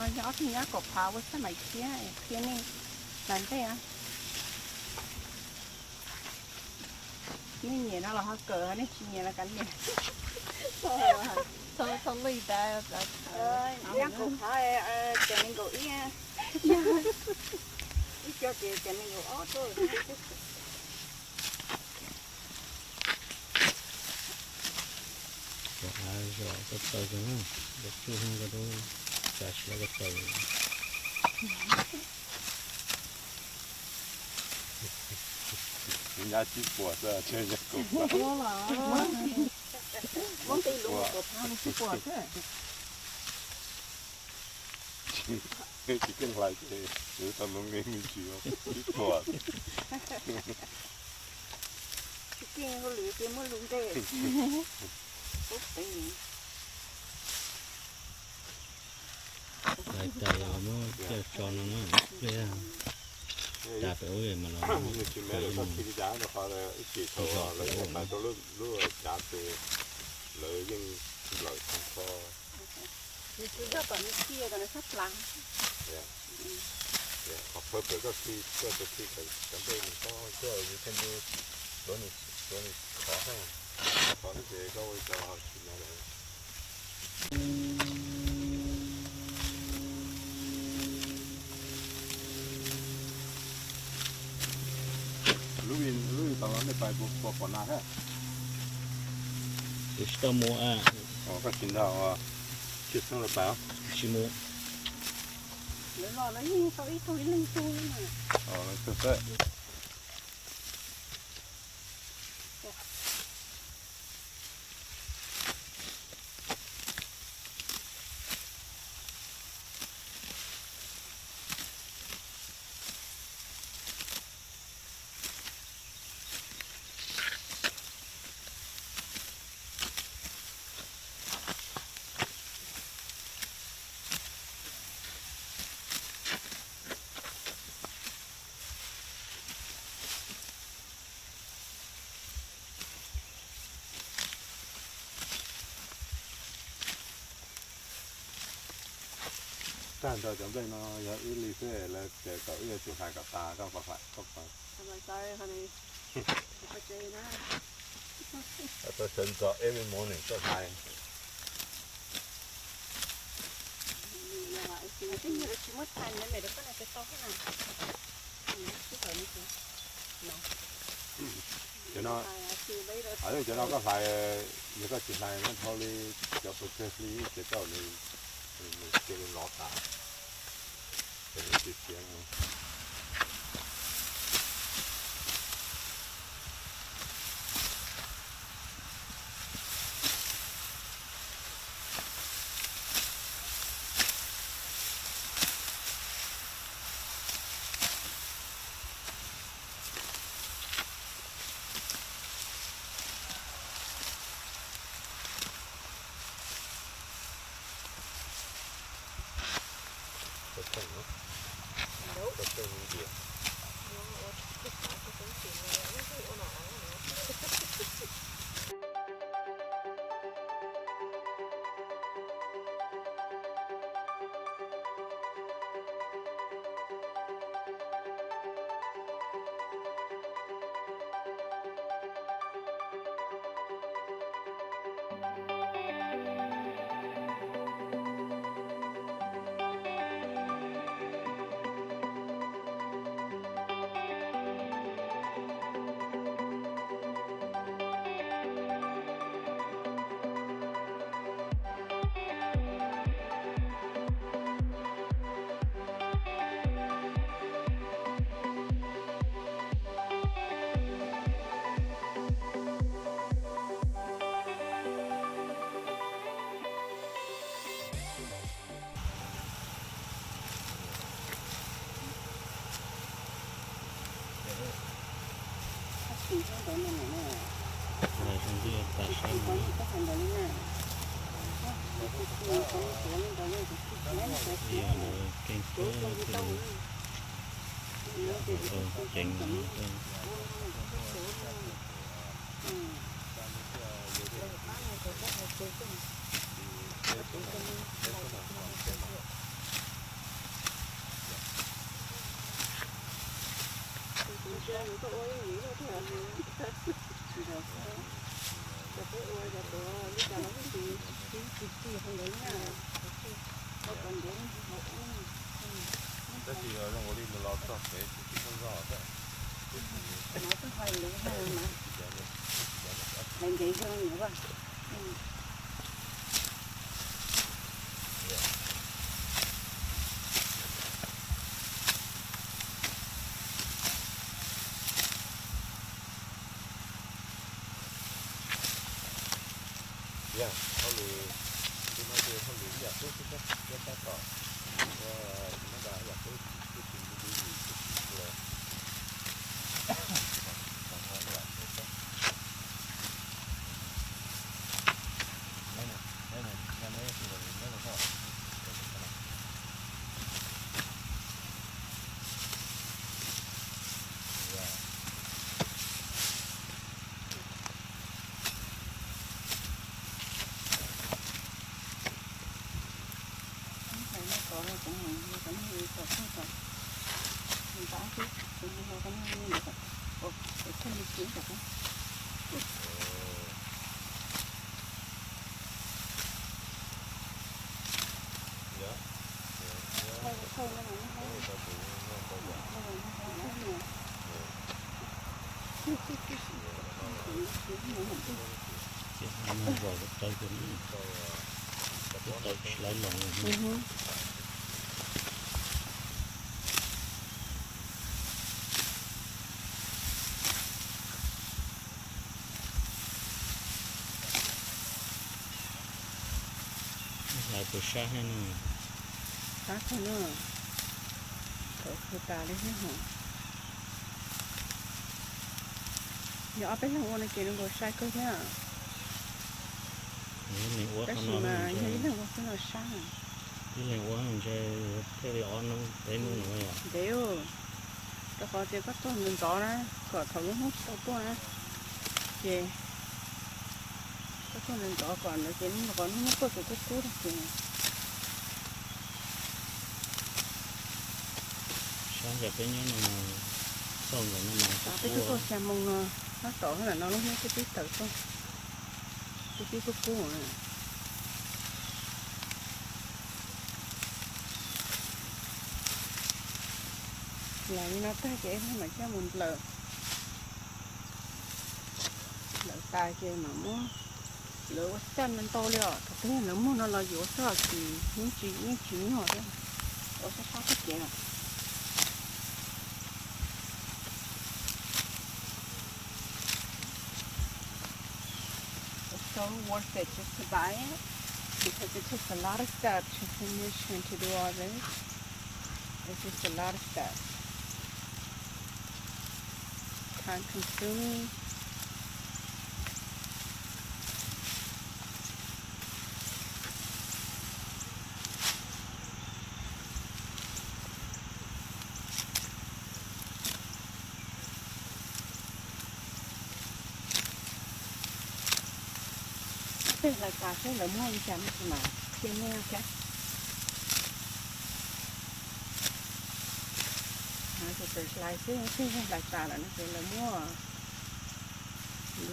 Yog ob tug nyab kaum phav ua txhaj mais thiab, thiab nej hnav ntej. Nej nyiam no los ho kawm, nej tsis nyiam los kav liam. Txhob, txhob luj tas. Nyab kaum phav, ces nees nkaum ib, ib co ces, ces nees nkaum ob tuaj. Cov av zom koj txaws koj na, koj tsuj heev koj lub tsav siab koj txaws. Nyab tsib puas xwb, tseg nyab kaum phav. Muab nqi lus kaum phav tsib puas xwb. Tsis keej hlais ces yuav tau lub nqi me ntsis, tsib puas. Tsis keej hauj lwm ces muab lus nqe. Lais tas yog muab coj tso no na, pliag tas pem ub mas los tsis me lawm, koj khi li cas rau qhov ib chim thaum lawv ib nyuag hais rau lub cav ces lawv yeej nplawm tag nrho. Nws tsis yog kom nws khi, kom nws sab plaws. Qhov phawj pem koj khi, koj tau khi cov nplej nws pob koj yus theej ntu tuav nws, tuav nws khov, khov xwb ces koj ua li cas tsis nyob lawm. Lub, lub tom no nej pais puas pom nas thiab? Kuv tsis tau mus. Koj tsis nrog Tshwj Xeeb lawv pais? Tsis mus. Lawv los lawv yeej tau ib tug ib leeg tug. Tag nrho cov nplej no yog wb li xwb, lawv tias kom wb yuav tsum hlais kom tas koj puas hlais, koj puas? Tau sawv ntxov every morning koj hlais. Cov no, cov no koj hlais, yog koj tsis hlais no dhau li cov pes tsawg hli ces koj nws cia li lov tas, ces nws tsis tiav. Keej kawg, ceev no. Tab sis zoo ua li nws los txog pem tsis tshua zog thiab. Hais nkev zoo lawm. Yog hauj lwm, tus no ces hauj lwm yam qub xwb thiab, tab tom ua nab nrad yam qub, kuj tsis nti nti vim kuj tsis ua. Ces no zos kuv tau tus no, kuv tau tsis laiv los li. Lawv puas sab thiab no? Sab kawg no, thaum kawg tas li thiab hos. Yog ob peb leeg ua no ces nws nkaus sai kawg thiab. Tab sis mas yog ib leeg ua xwb no sab. Ib leeg ua ntshe thiaj li ob hnub peb hnub no yom. Ntev, rau qhov tias koj tuaj ntxov ntxov na, kom thaum lub hnub tsis tau tuaj na, ces koj tuaj ntxov ntxov kom ntawd ces lub hnub tuaj ces kub kub rau ces. Sab ntshe peb nyob no, xauj ntawm no mas peb twb tuaj xya moo no, tab tom ntawm no lub hnub twb pib tawm tuaj, twb pib kub kub. Los li no tag ces ib pliag mam coj mus nplawm. Nplawm tas ces mam muab, lawv ua caj ntau li os, thaum twg lawv muag no los yuav xwb os, tsis, yeej tsis, yeej tsis nyuaj thiab, ua sab sab txoj kev os. It's so worth it just to buy it because it takes a lot of steps to finish and to do all this. It's just a lot of steps. Time consuming. Tej hlais tas seb lawv muab li cas no ces mam qhia nej thiab. Ces txawm hlais xwb, tej hlais tas lawm no ces lawv muab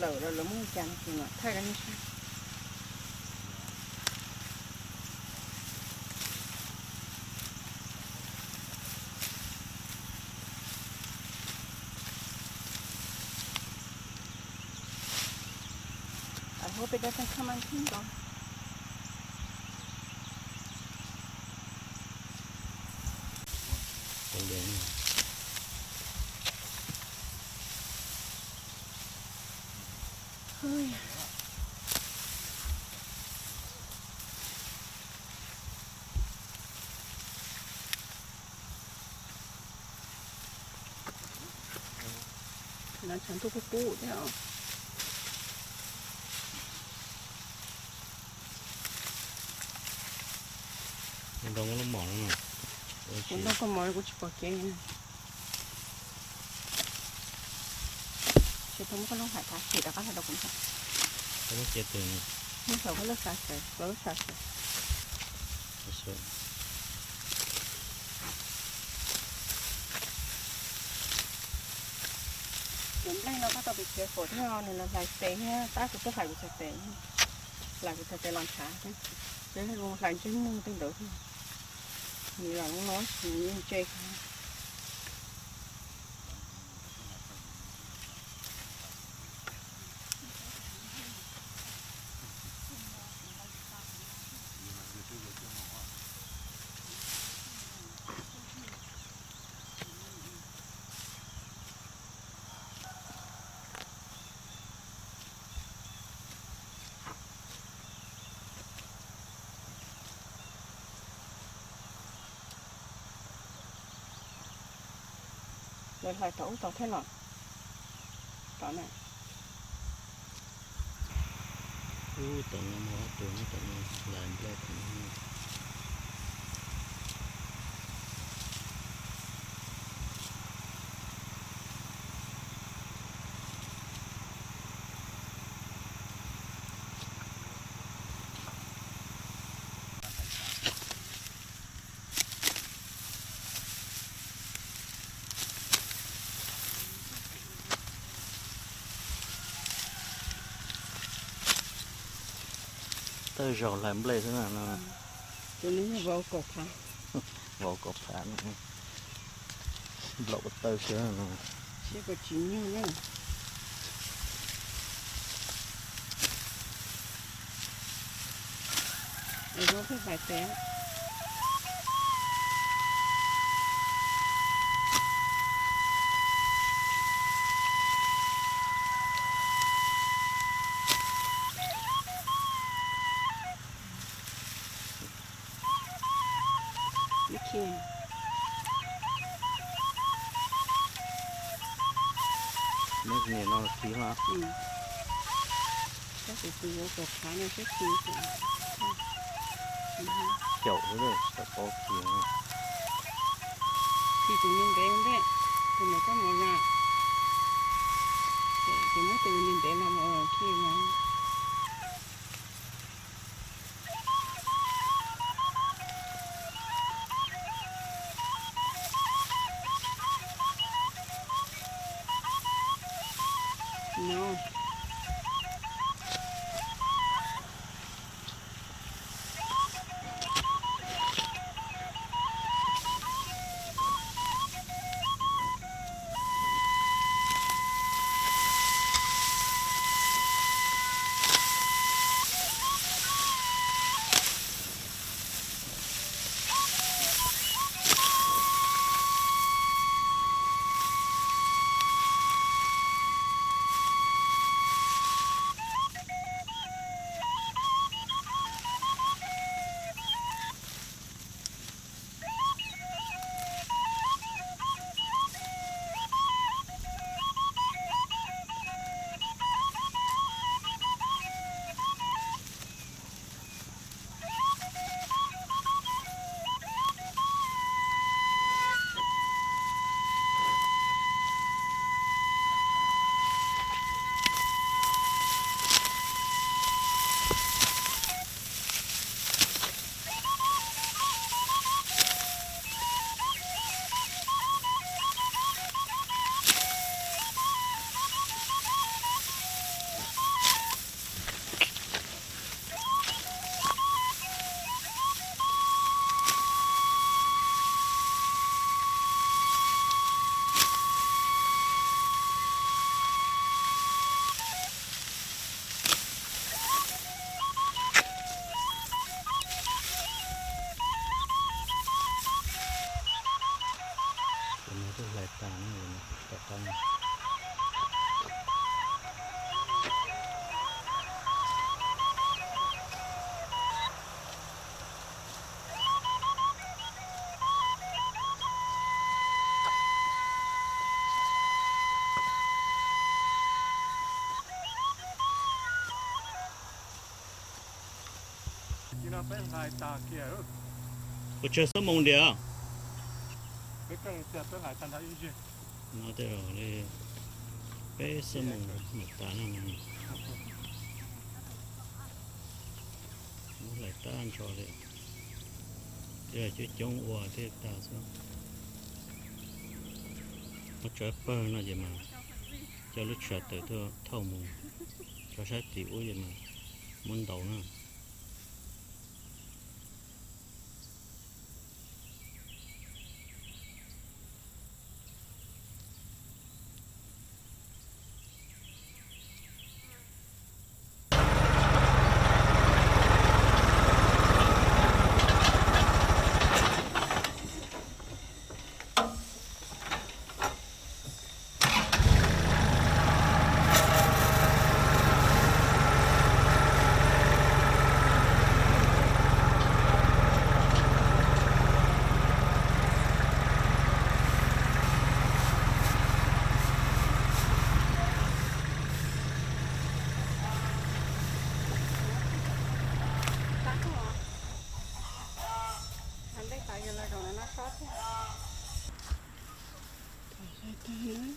lawm los lawv muab li cas no ces mam thaij rau nej saib. I hope it doesn't come undone though. Lawv tshav ntuj kub kub thiab os. Nroo lub mom no. Kuv nroo koj mom kuv tsis pom kev. Ces tau muab koj lub hais tav sim rov qab los rau kuv ntag. Koj lub cia tus no. Muab saum koj lub xav sawv, koj lub xav sawv. Xav sawv. Cov nplej no koj tau pes khiav kom thiab, nws los hlais tes thiab, tab kuv tuaj hlais kuv txhais tes, hlais kuv txhais tes los ntshav thiab, ces hlais ntsej muag tej ntawd thiab. Nws los no nws yeej ntse. Lawv hlais tom ub tod thiab los? Tom na. Ub, tom no muaj ob tug nyob tom no, hlais nplej tom no. Tawg zaug hlais nplej xwb na no. Tus no yog vauv kaum phav. Vauv kaum phav no. Nplaum ua tawg xwb no. Siab koj tsis nyuag na. Vauv pheej hlais tes. Neb niam no khi los? Tab sis tus vauv kaum phav no siab khi. Caum xwb, tau paub khi. Khi tus niag ntev ua ntej, tus ntawd koj mus na. Ces muab tus niag ntev los mus khi no. No. Tus no twb hlais tas na, tom qab no. Ua tsawg xuab moos tiag? No tej zaum li peb xuab moos mam tas no. Muab hlais tag nrho li. Tej zaum coob coob ua thiaj tas xwb. Muab tso pawg no ces mas Coj lub tractor tuaj thauj mus rau sab tim ub es mas muab ntaus na.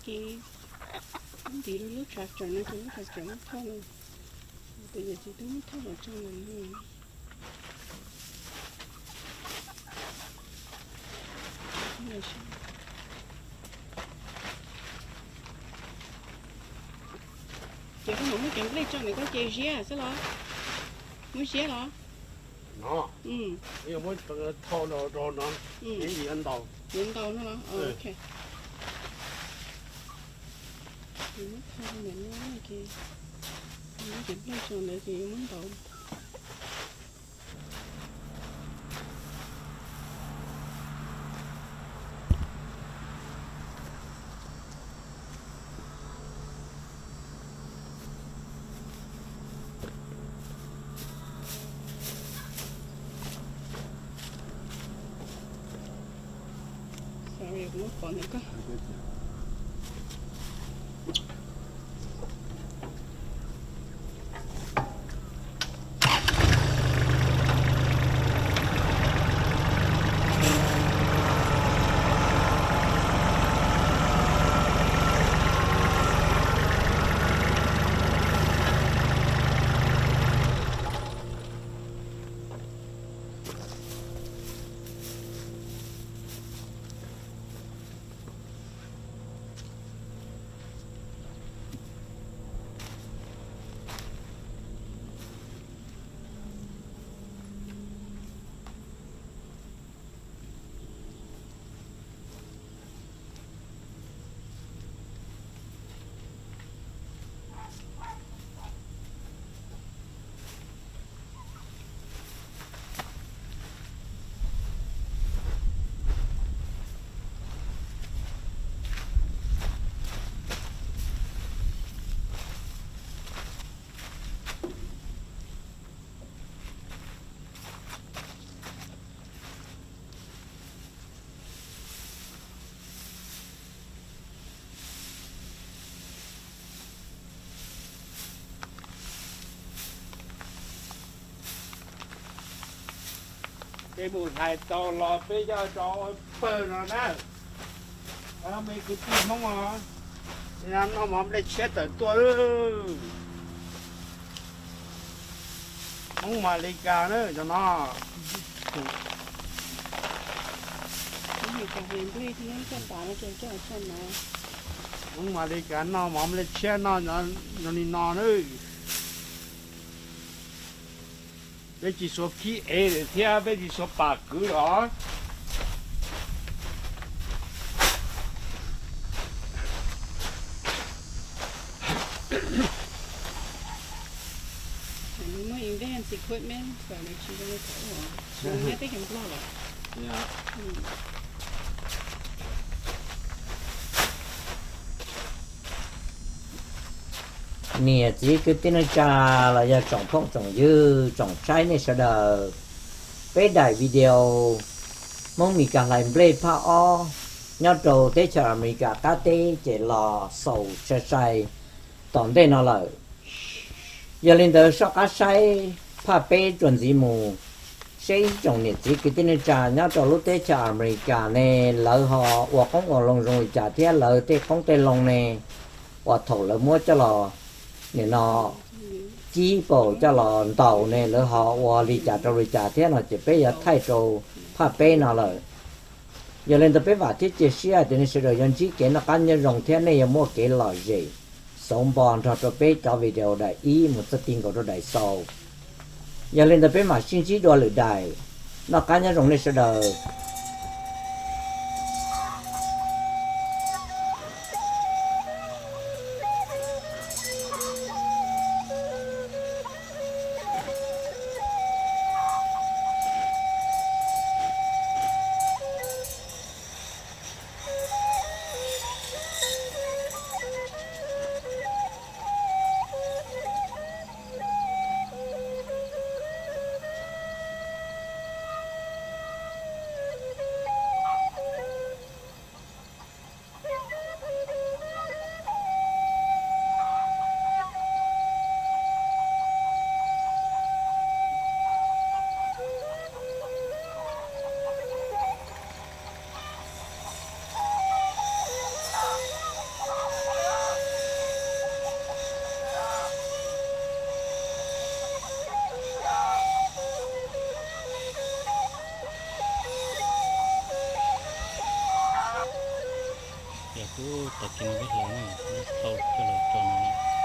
Ces ntim lub tshav tseem no ces lub tshav tseem muab thauj no, tus yawm txiv twb muab thauj los tso no. Ces koj mam muab cov nplej tso ntawm koj ces ziab xwb los? Muab ziab los? No, muab thauj rau no, yuav ntaus no los? Ok. Muab thauj ntawm no ces, muab cov nplej tso ntawd ces yuav muab ntaus. Sorry, kuv muab pov ntawm koj. Peb mus hlais tau los peb coj tso ua pawg no na. Me kwv tij Hmoob os, noj mov nplej tshiab tawm tuaj. Hmoob Amelikas na cov no. Hmoob Amelikas noj mov nplej tshiab noj no li no na. Peb tsis suav khib ev lawm thiab peb tsis suav pam kwv los. Nws muaj advanced equipment, tsis zoo li thaum ub, tsis zoo li teb chaws Nplog lawm. Niam txiv kwv tij neej tsa los yog tsoom phooj tsoom ywg tsoom saib nej sawv daws, peb daim video Hmoob Amelikas hlais nplej phaj ob nyob rau teb chaws Amelikas qab teb ces los xaus sai sai tom ntej no lawm. Yog li ntawd soj qab saib phaj peb txuas ntxiv mus, seb ib tsoom niam txiv kwv tij neej tsa nyob rau lub teb chaws Amelikas ne lawv ho ua qoob ua loo zoo li cas thiab lawv tej qoob tej loo ne uas thaum lawv muab coj los nim no cib paum coj los ntaus ne lawv ho ua li cas rau li cas thiab no ces peb yuav thaij rau phaj peb no lawm. Yog li ntawd peb vam thiab cia siab tias nej sawv daws yuav ntsib kev noj qab nyob zoo thiab nej yuav muaj kev lom zem xauv npo nrog rau peb cov video daim ib mus txog ti nkaus rau daim xaus. Yog li ntawd peb mam sib ntsib dua lwm daim. Noj qab nyob zoo nej sawv daws. Yog kuv tag kis no peb hlawv na, muab thau coj los tso no.